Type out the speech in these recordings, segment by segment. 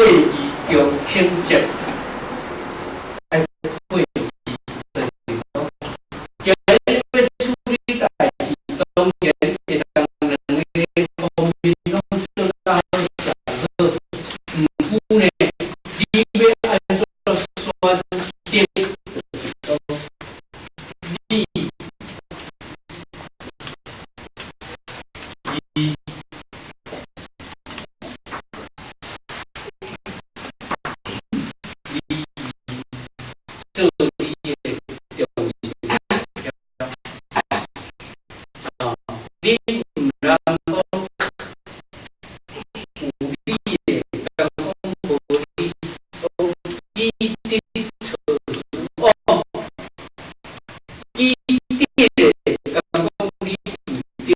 義中肯節，愛會議就是講，今日欲處理代誌，當然會當兩个方面攏做到好上好。毋過呢，你欲按怎選擇，就是講你做你的中心，啊，你毋通講有你的，共講無你，講記得錯哦，記得的，共講你毋對，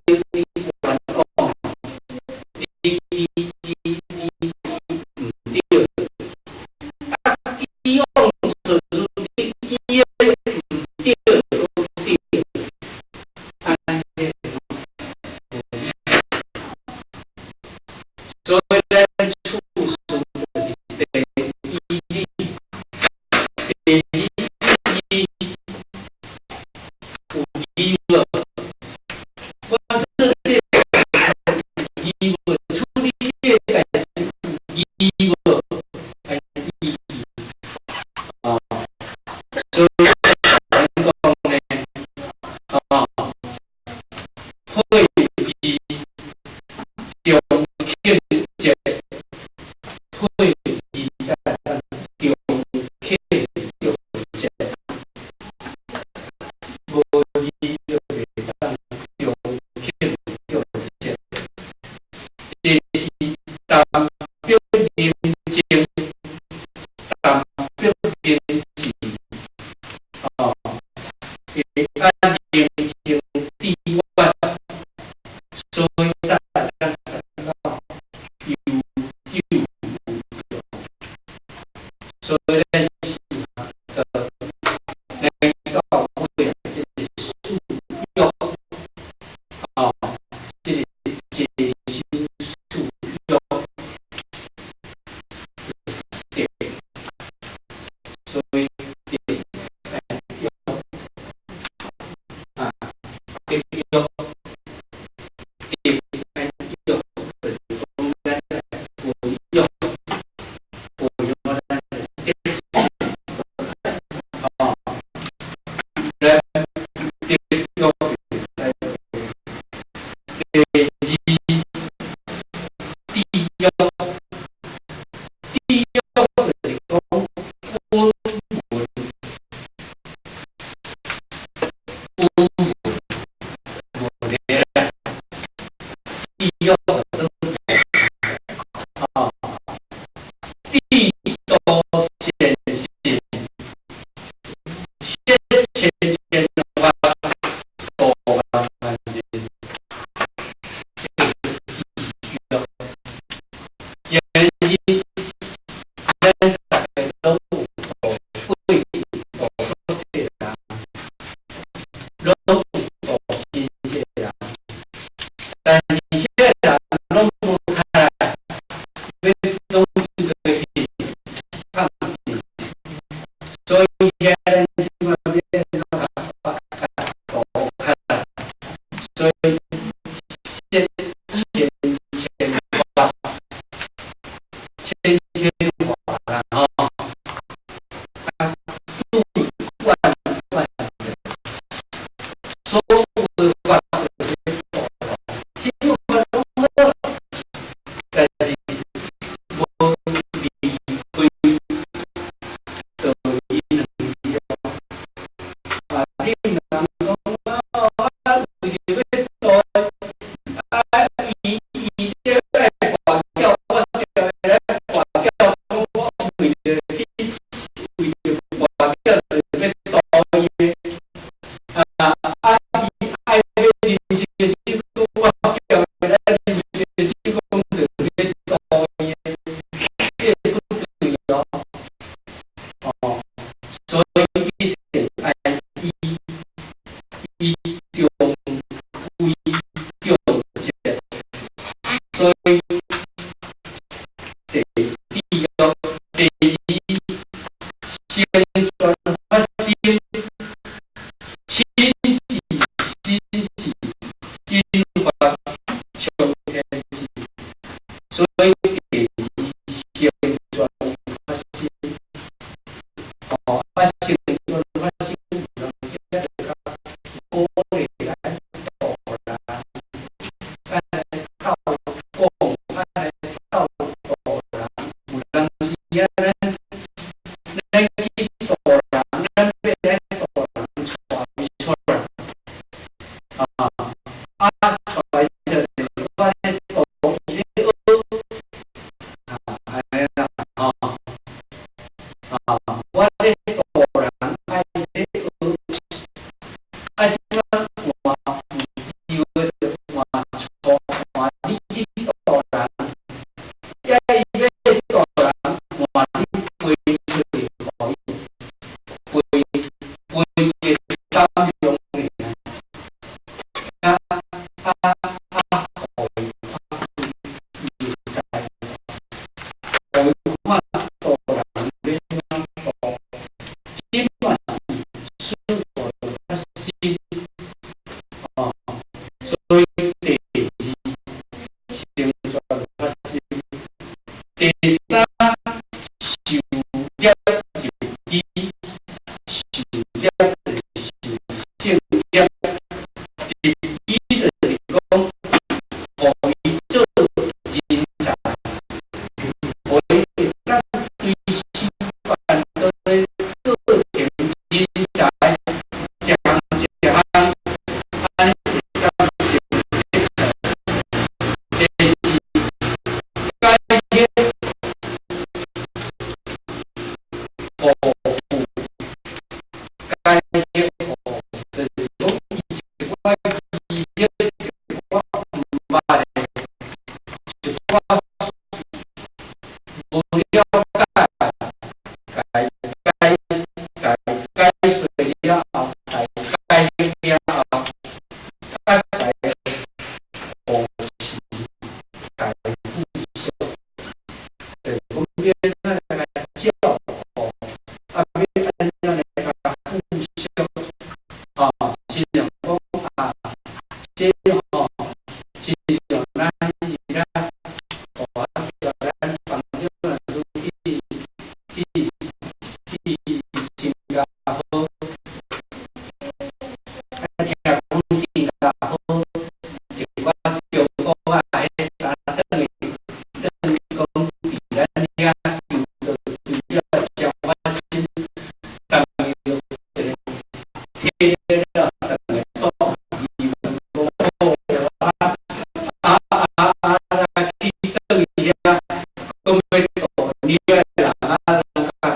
你冤枉，你毋對，啊，記往錯處，你記的毋對，攏對，按呢，所以咱處事就是第一義，第二義有義無？我做這個有義無？處理這个代誌有義無？愛意義啊，所以咱講呢，啊，會義中肯節，會義中肯中節，無義就袂當中肯中節。第四，淡泊寧靜，淡泊寧靜，啊，會按寧靜致遠，所以大家知影有久有長，所以咱是來到尾這个四約，啊，這个齊修四約，對，所以得愛約，啊，得約，得愛約，就是講咱來培養，培養咱的德性，啊，咱得約會使。第二，締約，締約就是講穩穩，穩穩，無咧啦，締約就啊，締度善信，攝千千萬度萬萬人，這個締約。今日啊，咱去度人，咱欲來度人帶伊出來，啊，帶出來，我咧度伊咧學，啊，按呢啦，吼，啊，我咧度人愛咧學，啊，這擺換有機會就換錯換你去度人，抑伊欲度人換你飛出去，予伊飛飛一個膽量爾，啊啊啊，予伊看伊會知，予伊看度人欲按怎度，這嘛是師父較深，哦，所以第二成全較深，第三受業入機，受業就是受聖業，入機就是講，予伊做人才，予伊會當隨時辦到的過程人才，一項一項，按呢會當成熟。第四，解惑悟悟，解惑悟，就是講伊一寡疑惑，一寡毋捌的，一寡無了解，解解解解說了後，解解惑了後，啊，解護持，解付屬，就是講欲按怎來照顧，啊，欲按怎來共付屬，啊，親像講啊，這吼，親像咱是咱大叫咱幫助咱去去去新加坡，啊，聽講新加坡一寡中國啊，彼陣轉去轉去講佇咱遐求道求了誠發心，當伊就一個聽了，當個爽，伊問講好啊啊啊啊！去轉去遐，講欲度你的人啊，人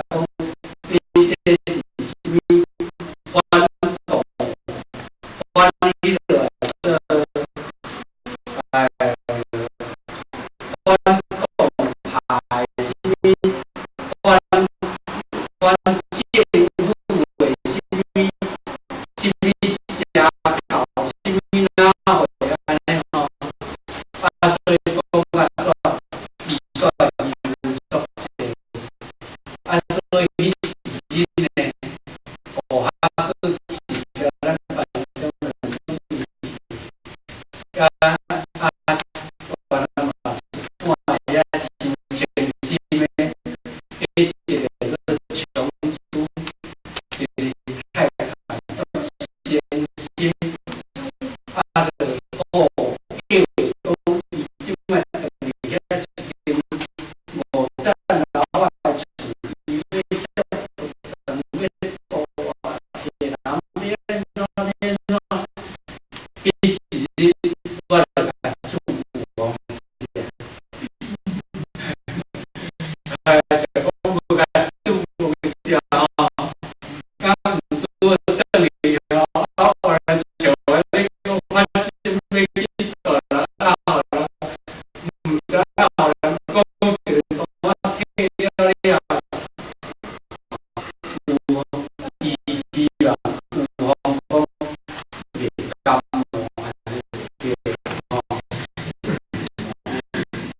共講你這是啥物反動，反彼個哎，反動派啥物反反政府的啥物啥物邪教，啥物哪會按呢吼？啊，所以講啊，煞伊煞有足濟，啊，所以彼時呢，學校閣去叫咱班長來啊啊，原來嘛是看遐真誠心的，彼一個做長珠，一個太太足善心，啊，就好叫講伊這擺轉去遐一間五層樓仔的厝，伊欲當欲度啊，一個人欲按怎欲按怎，彼一日我就共祝福講是啊，哎，就講無共祝福一下吼，敢毋拄轉去吼，啊，有人笑我，你講發心欲去度人，啊，予人毋知影，予人講一個，我聽了了，有伊希望有方講袂甘願對吼，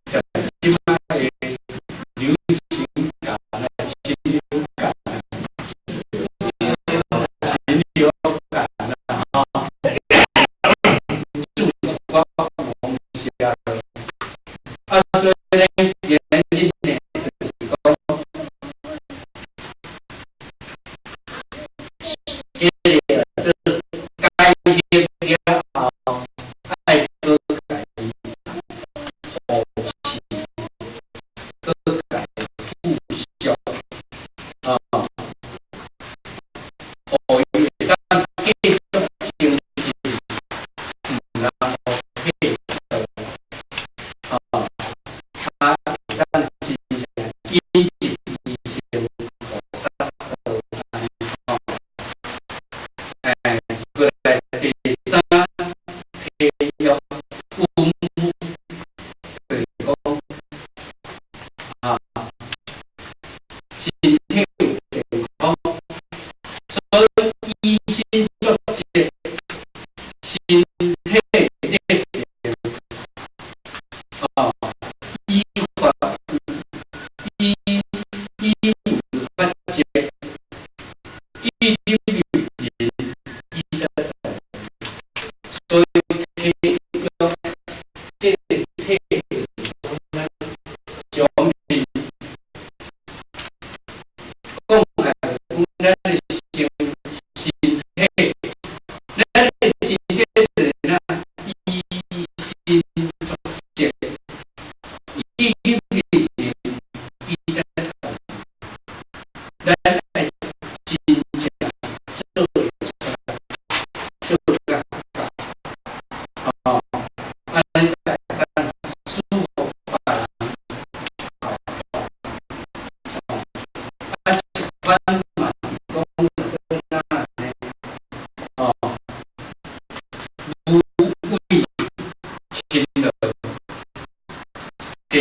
就這擺的流程。身體有健康，所以以身作則，身體力行，啊，依法依